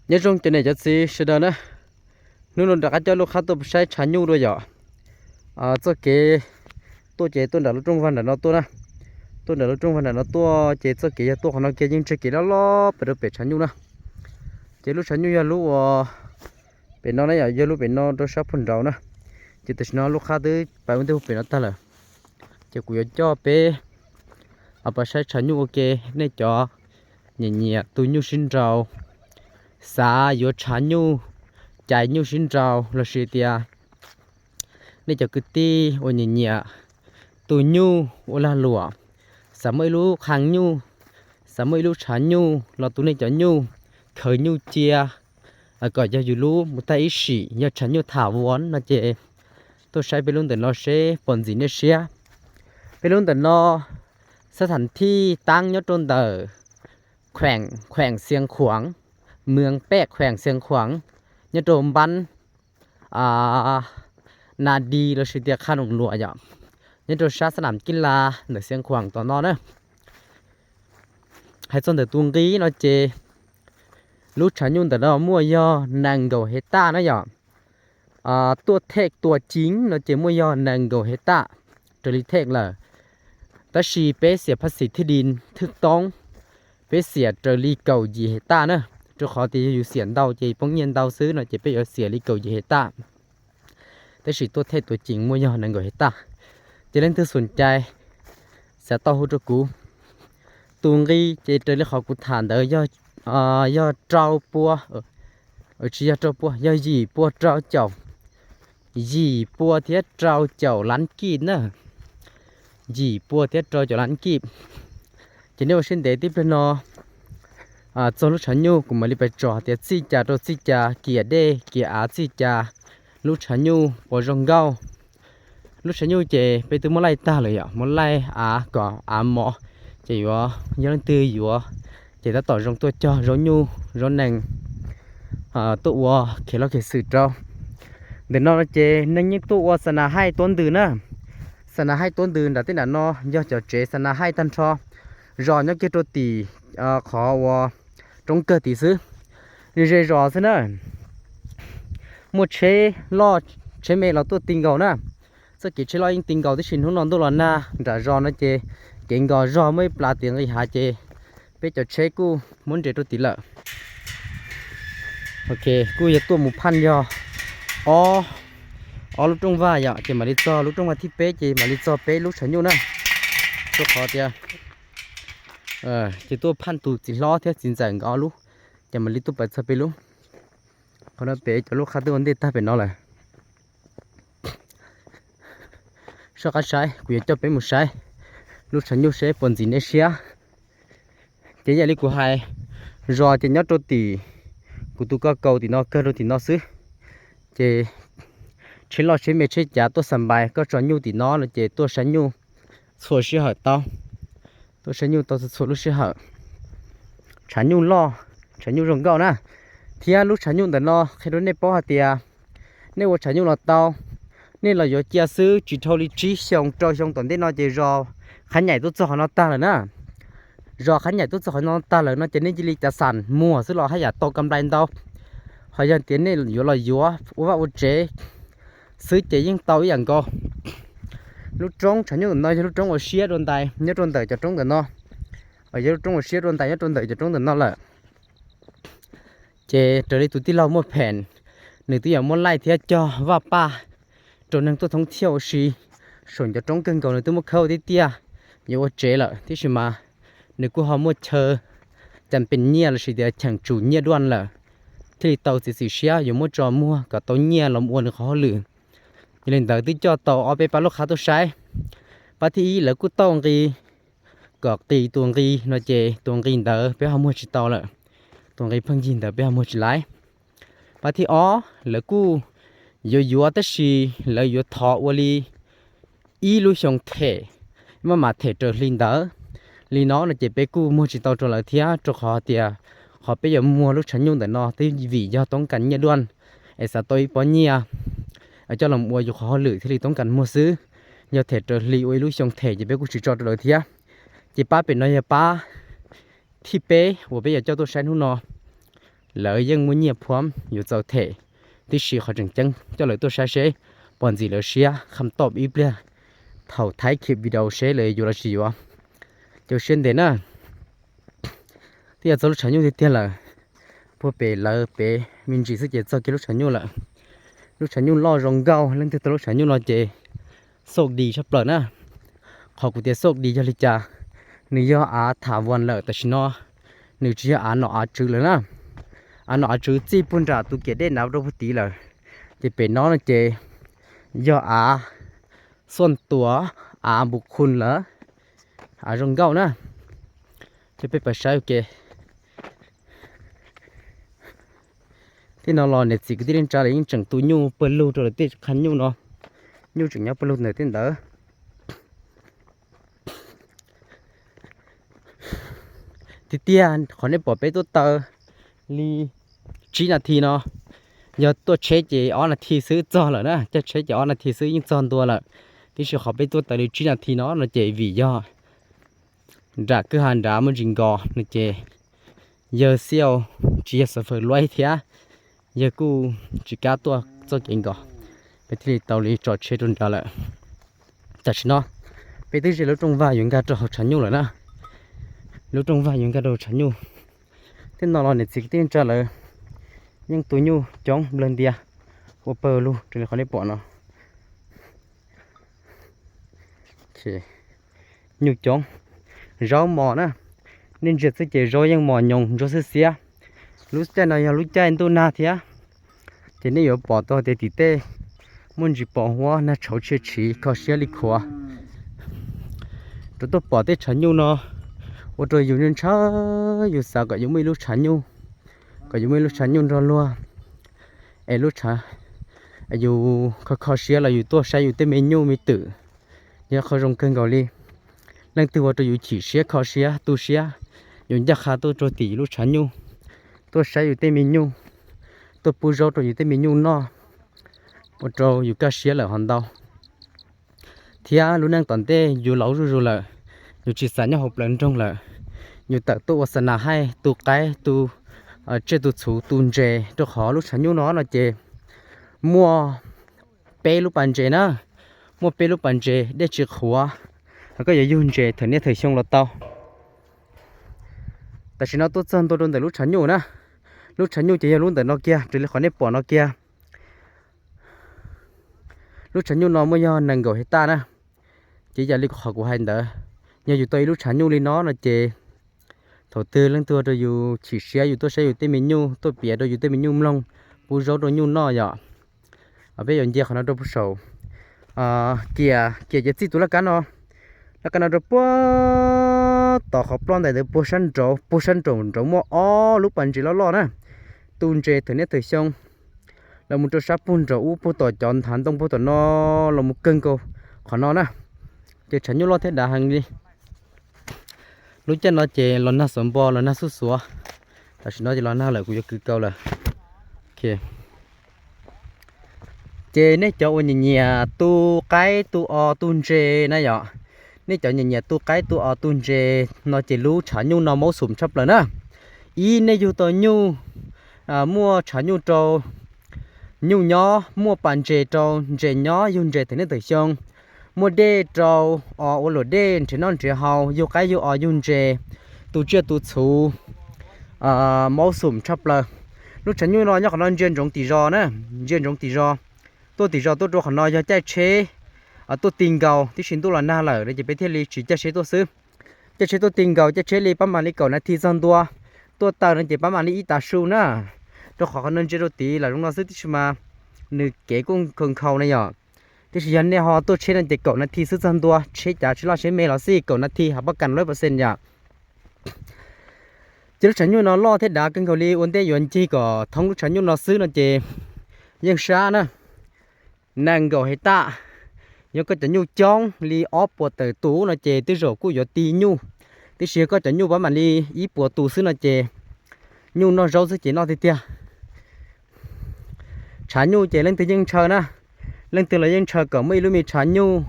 Nyob zoo cov niam cov txiv sawv daws na, hnub no rov qab coj lub qhab tuaj saib tshav nyuj dua yom. Txoj kev tuaj ces tuaj nram lub rooj vag nram no tuaj na, tuaj nram lub rooj vag nram no tuaj ces txoj kev yog tuaj qhov no kiag yeej tseg kev loj loj pem rau pem tshav nyuj na. Ces lub tshav nyuj yog lub uas pem no na yom, yog lub pem no rau sab puag nraud na. Ces tam sim no lub qhab twb pais ua ntej hu pem no tag lawm. Ces kuv yuav coj peb pais saib tshav nyuj ua ke. Nej cov nyiam nyiam tu nyuj sib nraus, xav yuav tshav nyuj, cais nyuj sib nraus lossis tias nej cov kwv tij uas nyiam nyiam tu nyuj ua lag luam, xav muaj ib lub qhab nyuj, xav muaj ib lub tshav nyuj los tu nej cov nyuj, khaws nyuj cia kom yog yus lub mus tag ib sim yog tshav nyuj tham vuas no ces tuaj saib peb lub ntawm no seb puas ntxim nej siab. Peb lub ntawm no xab tham thij taab nyob rau ntawm khueem Xiav Khuam, mws pej khueem Xiav Khuam, nyob rau npab Na Di lossis tias Qha Noom Luam yom, nyob rau sab xab nam kib la ntawm Xiav Khuam tom no na. Hais txog ntawm tus nqi no ces lub tshav nyuj ntawm no muaj yog nees nkaum hev taj na yom. Tuaj thej tua ceev no ces muaj yog nees nkaum hev taj raws li thej lawm. Tab sis peb xiam phaj xim thij di thwj toob, peb xiam raws li kaum yim hev taj na. Rau qhov tias yog yus xiam ntau ces poob nyiaj ntau xwb no ces peb yuav xiam li kaum yim hev taj. Tab sis tuaj thej tua ceev muaj yog nees nkaum hev taj. Ces leej twg xum cai xav tau hu rau kuv. Tus nqi ces raws li qhov kuv tham ntawd yog rau pua, tsis yog rau pua, yog yim pua rau caum, yim pua thiab rau caum lab kib na. Yim pua thiab rau caum lab kib. Ces nej ua siab ntev tib pliag no txog lub tshav nyuj kuv mam li pais tsom tias txij cas rau txij cas, kiam dej kiam av txij cas, lub tshav nyuj puas zoo nkauj. Lub tshav nyuj ces peb twb muab laij tag lawm yom, muab laij av kom av mos, ces yuav yog leej twg yuav ces tab tom zoo tuaj cog zaub nyuj zaub nees tuaj ua khev loj khev xwm rau. Ntawm no ces neeg yeej tuaj ua xa na haij tuab ntws na. Xa na haij tuab ntws nram tej nram no yog cov tsev xa na haij tag nrho, zos nyob kiag rau tim qhov uas roob kawg tid xwb. Ze zos xwb na. Muaj tsheb loj tsheb me los tuaj ti nkaus na. Txoj kev tsheb loj yeej ti nkaus tib si, hnub no ntuj los nag nram zos no ces kev nkos zog muaj ib plas tiv nqis hav ces peb cov tsheb kuj muab nres rau tid lawm. Ok, kuj yog tuaj mus phaj yog ob, ob lub rooj vag yom, ces mam li txog lub rooj vag thib peb ces mam li txog peb lub tshav nyuj na. Rau qhov tias ces tuaj phaj tus txiv hlob thiab txiv ntxawm nkawd ob lub, ces mam li tuaj pais txog peb lub. Qhov no pem cov lub qhab twb ua ntej tag pem no lawm. Soj qab saib, kuv yuav coj peb mus saib lub tshav nyuj seb puas ntxim nej siab. Ces yam li kuv hais, zos ces nyob rau tim kuv tus ko kaus tim no kawg rau tim no xwb. Ces tsheb loj tsheb me tsheb cav tuaj xa npais, koj tso nyuj tim no no ces tuaj saib nyuj txhua sij hawm tau. Tuaj saib nyuj tau txhua txhua lub sij hawm. Tshav nyuj loj, tshav nyuj zoo nkauj na. Thiab lub tshav nyuj ntawm no qhia rau nej paub hais tias nej ua tshav nyuj los tau, nej los yuav cia xwb tsis dhau li tsib xyoo rau xyoo tom ntej no ces zos Qhab Nyaim tuaj txog qhov no tag lawm na. Zos Qhab Nyaim tuaj txog qhov no tag lawm no ces nej cia li cav xam muag xwb los haj yam tau kam nplai ntau. Ho yog tias nej yuav los yuav ua vaj ua tsev xwb ces yeej tau ib yam nkaus. Lub roob tshav nyuj ntawm no yog lub roob uas siab dua ntais nyob rau ntawm cov roob ntawm no. Yog lub roob uas siab dua ntais nyob rau ntawm cov roob ntawm no lawm. Ces raws li tus tij laug muaj phem, nws twb yuav muab laij thiab cog vaj paj rau neeg tuaj thoob thiaj ua si. Saum cov roob kawg nkaus nws twb muab khawb ua tib tiaj yuav ua tsev lawm, tiam sis mas nws kuj ho muaj chaw cas pes nyiaj lossis tias cheem tsum nyiaj duaj lawm, thiaj li tau txiav txim siab yuav muab tso muag kom tau nyiaj los ua nws qhov hauj lwm. Yog li ntawd twb coj tau ob peb pab lub qhab tuaj saib. Pab thib ib lawv kuj tau nqi kom qis tus nqi no ces tus nqi ntawd peb ho muag tsis tau lawm. Tus nqi pheej yig ntawd peb ho muag tsis laiv. Pab thib ob lawv kuj yuav yuav tab sis lawv yuav thov ua li ib lub xyoo them, maj mam them raws hli ntawd. Li no no ces peb kuj muag tsis tau rau lawv thiab, rau qhov tias qhov peb yuav muag lub tshav nyuj ntawm no twb vim yog toob kas nyiaj duaj es xav tau ib pob nyiaj coj los ua yus qhov hauj lwm thiaj li toob kas muag xwb. Yog them raws hli ua ib lub xyoo them ces peb kuj tsis tso rau lawv thiab. Ces pab pem no yog pab thib peb uas peb yuav coj tuaj saib hnub no. lawv yeej muaj nyiaj phuam yuav txaus them, tiam sis qhov tseem ceeb coj lawv tuaj saib seb pom ntxim lawv siab kham toj ib pliag thaum thaib khi video seb lawv yuav los tsis yuav. Ces ua siab ntev na, twb yog txog lub tshav nyuj tiag tiag lawm, puag pem lawv pem me ntsis xwb ces txog kiag lub tshav nyuj lawm. Lub tshav nyuj loj zoo nkauj, leej twg tau lub tshav nyuj no ces xauj dis tshaj plaws na. Qhov kuv tias xauj dis yog li cas? Nws yog av tham vas lawm, tam sim no nws tsis yog av nom av tswv lawm na. Av nom av tswv txij puag nram tus kiam dej nav rau puag tid lawm, ces pem no no ces yog av xuaj tuas, av npus khun lawm, av zoo nkauj na. Ces peb pab saib ua ke. Tej no los niam txiv kwv tij neej tsa lawv yeej tseem tu nyuj pawg lug rau lawv tej qha nyuj no, nyuj tseem nyob pawg lug ntawm tej ntawd. Tiag tiag qhov nej pom peb tuaj taw li tsib nas this no, yog tuaj tsheb ces ob nas this xwb txog lawm na, caij tsheb ces ob nas this xwb yeej txog ntua lawm. Tiam sis qhov peb tuaj taw li tsib nas this no no ces vim yog nram kwj ha nrad muaj ntsis nkos no ces yawg xiaj tsis yog xav fawm luaj thiab, yawg kuj tsis kam tuaj txoj kev nkos, peb thiaj li tau li tso tsheb rau nrad lawm. Tam sim no peb twb ze lub rooj vag yuav nkag rau hauv tshav nyuj lawm na. Lub rooj vag yuav nkag rau hauv tshav nyuj. Tej no los niam txiv kwv tij neej tsa lawv yeej tu nyuj coob nplawg ntias ua pawg lug raws li qhov nej pom no. Nyuj coob, zaub mos na. Nej ntsia xwb ces zaub yeej mos nyoos ntsuab xiab xiab. Lub caij no yog lub caij ntuj nag thiab, ces nej yuav pom tau tias tim tej muaj ntsis pos huab, nag tshauv tshia tshiv kho siab li khuav. Rau tuaj pom tej tshav nyuj no ua rau yus ntshaw, yus xav kom yuav muaj ib lub tshav nyuj, kom yuav muaj ib lub tshav nyuj nrog luag, es lub tshav, yus kho kho siab los yus tuaj saib yus tej me nyuj me twm, yog qhov zoo kawg nkaus li. Leej twg ua rau yus chim siab kho siab tu siab, yus ncaj qha tuaj rau tim yus lub tshav nyuj, tuaj saib yus tej me nyuj, tuaj pub zaub rau yus tej me nyuj noj, ua rau yus kaj siab lawm ho ntau. Thiab lub neej tom ntej yus laus zuj zus lawm, yus tsis xav nyob hauv plawv nroog lawm, yus tawm tuaj ua xa nas haij tu qaib tu tsiaj tu txhuv tu ntses, rau qhov lub tshav nyuj no no ces muaj peb lub pas ntses na, muaj peb lub pas ntses dej tsis qhuav, koj yuav yug ntses thaum niaj thaum xyoo los tau. Tam sim no tuaj txog ntua rau ntawm lub tshav nyuj na, lub tshav nyuj ces yog lub ntawm no kiag raws li qhov nej pom no kiag. Lub tshav nyuj no muaj yog nees nkaum hais taj na, ces yam li qhov kuv hais ntawd, yog yus tau ib lub tshav nyuj li no no ces thaum twg leej twg ua rau yus chim siab yus tuaj saib yus tej me nyuj, tuaj piav rau yus tej me nyuj mloog, pub zaub rau nyuj noj yom. Peb yuav nce qhov no rau puag saum kiam, kiam ces txij tus laj kab no, laj kab no rau puag tom qhov ploj ntais ntawd puag sab nraud, puag sab nraum nraud muaj ob lub pas ntses loj loj na, tu ntses thaum niaj thaum xyoo. Los mus rau sab puag nraum ub puag tom cov nthav ntoo puag tom no los mus kawg nkaus qhov no na, ces tshav nyuj loj thiab dav heev li. Lub caij no ces los nag xuav npo los nag xuj xuav, tam sim no ces los nag lawm kuv yuav kwv kaus lawm. Ces nej cov uas nyiam nyiam tu qaib tu os tu ntses na yom, nej cov nyiam nyiam tu qaib tu os tu ntses no ces lub tshav nyuj no mob xum tshaj plaws na. Ib, nej yug tau nyuj, muaj tshav nyuj rau nyuj nyob, muaj pas ntses rau ntses nyob, yug ntses thaum niaj thaum xyoo, muaj dej rau os ua luam dej nrhiav noj nrhiav haus, yug qaib yug os yug ntses, tu tsiaj tu txhuv, mob xum tshaj plaws. Lub tshav nyuj no nyob qhov no ntsia ntsoov tim zos na, ntsia ntsoov tim zos. Tuaj tim zos tuaj rau qhov no yog caij tsheb tuaj ti nkaus, tib si ntuj los nag lawm no ces peb thiaj li tsis caij tsheb tuaj xwb. Caij tsheb tuaj ti nkaus, caij tsheb li pab mam li kaum nas this txog ntua. Tuaj taw no ces pab mam li ib tav su na, rau qhov qhov no ntsia rau tid los zoo no xwb tib si mas nws kev kuj nkhaus nkhaus na yom. Tiam sis yog nej ho tuaj tsheb no ces kaum nas this xwb txog ntua, tsheb cav tsheb loj tsheb me los xij kaum nas this hab pab kas loj pas xees yom. Ces lub tshav nyuj no loj thiab dav kawg nkaus li, ua ntej yuav ncig kom thoob lub tshav nyuj no xwb no ces yeej sab na. Nees nkaum hais taj, yog koj cov nyuj coob li ob puas tawm tus no ces tej zaum kuj yuav ti nyuj, tiam sis yog koj cov nyuj pab mam li ib puas tus xwb no ces nyuj noj zaub xwb ces noj tiag tiag. Tshav nyuj ces leej twg yeej ntshaw na, leej twg los yeej ntshaw kom muaj ib lub me tshav nyuj.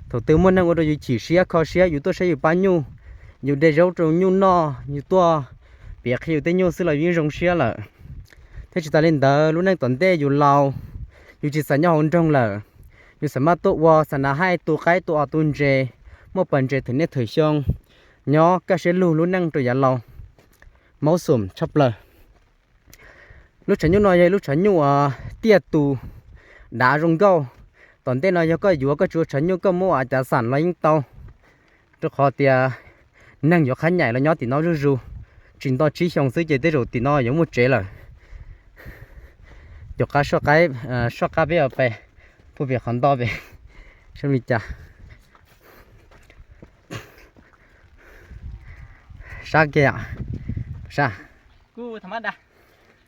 Thaum twg muaj neeg ua rau yus chim siab kho siab yus tuaj saib yus pab nyuj, yus de zaub rau nyuj noj, yus tuaj piav qhia yus tej nyuj xwb los yus yeej zoo siab lawm. Thiab tsis tas li ntawd, lub neej tom ntej yus laus, yus tsis xav nyob hauv nroog lawm, yus xav maj tuaj ua xa nas haij, tu qaib tu os tu ntses, muaj pas ntses thwm niaj thwm xyoo, nyob kaj siab lug lub neej rau yav laus, mob xum tshaj plaws. Lub tshav nyuj no yog lub tshav nyuj tiaj tus, dav zoo nkauj. Tom ntej no yog koj yuav koj tsis ua tshav nyuj koj muab ua cav xam los yeej tau, rau qhov tias neeg yuav qhab nyaim los nyob tim no zuj zus. Tsis nto tsib xyoo xwb ces tej zaum tim no yuav muaj tsev lawm. Caum qab soj qab, soj qab peb os pes, puag pem qhov nto pem, saib li cas. Sab kiag, sab.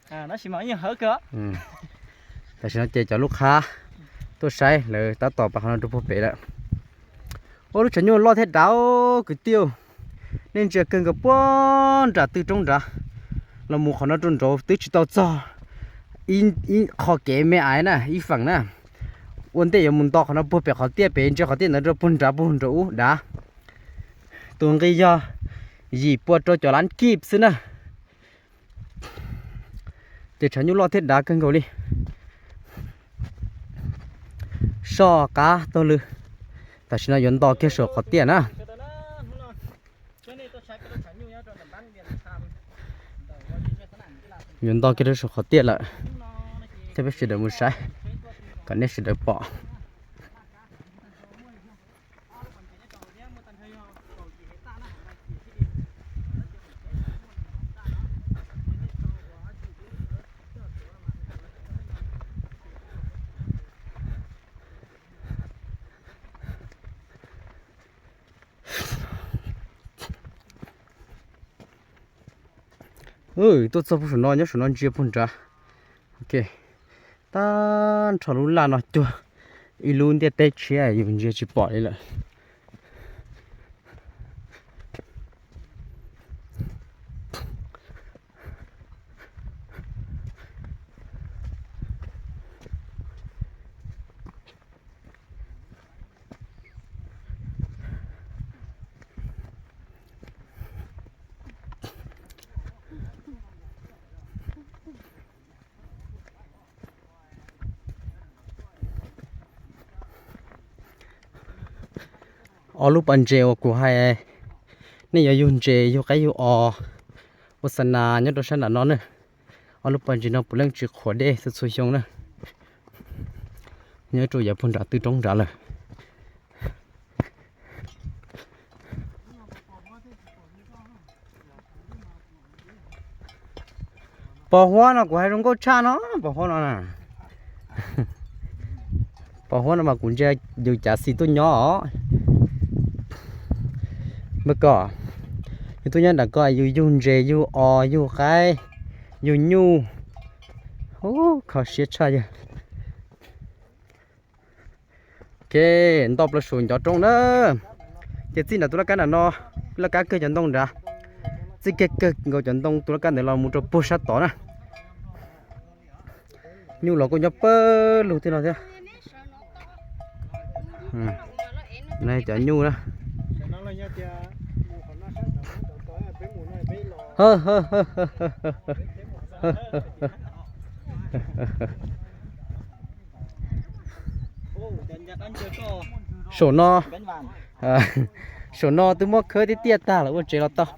Tam sim no ces cov lub qhab tuaj saib lawv tab tom pas qhov no rau puag pem lawm. Ua lub tshav nyuj loj thiab dav kwv tij, nej ntsia kawg nkaus puag nram tw roob nrad, los mus qhov no rau nraud twb tsis tau txog ib qho kev me aiv na, ib feem na. Ua ntej yuav mus nto qhov no puag pem qhov tiaj pem, ntsia qhov tiaj ntawd rau puag nrad puag nraud ub dav. Tus nqi yog yim pua rau caum lab kib xwb na. Ces tshav nyuj loj thiab dav kawg nkaus li. Soj qab taug lw. Tam sim no yuav nto kiag saum qhov tiaj na. Yuav nto kiag rau saum qhov tiaj lawm, thiab peb sawv daws mus saib kom nej sawv daws pom. Tuaj txog puag saum no, nyob saum no ntsia puag nrad. Ok, tag nrho lub laj no cuag ib lub ntiaj teb tshiab, yus ntsia tsis pom li lawm. Ob lub pas ntses uas kuv hais, nej yuav yug ntses yug qaib yug os, ua xa nas nyob rau sab nram no na. Ob lub pas ntses no puav leej tsis qhuav dej txhua txhua xyoo na. Nyob rau yav puag nram tw roob nrad lawm. Pos huab no kuv hais zoo nkauj tshaj no, pos huab no na. Pos huab no mas kuv ntsia yus cav xis tuaj nyob os. Npawg Kos, yus tuaj nyob nram ko yus yug ntses yug os yug qaib yug nyuj, kho siab tshaj yawg. Ok, nto plaws saum ncov roob na. Ces txij nram tus laj kab nram no, laj kab kawg cov ntoo nrad, txij kiag kawg nkaus cov ntoo tus laj kab ntawd los mus rau puag sab tod na. Nyuj los kuj nyob pawg lug tej no thiab. Cov nyuj na. Saum no, saum no twb muab khawb tiaj tiaj tag lawm ua tsev los tau.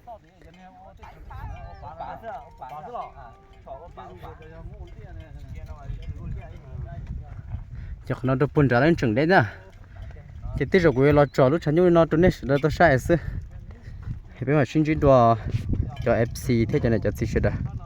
Ces qhov no rau puag nrad lawv tseem deb na. Ces tej zaum kuv yuav los tsom lub tshav nyuj no rau nej sawv daws tau saib xwb. Peb mam sib ntsib dua cov F C thiab cov niam cov txiv sawv daws.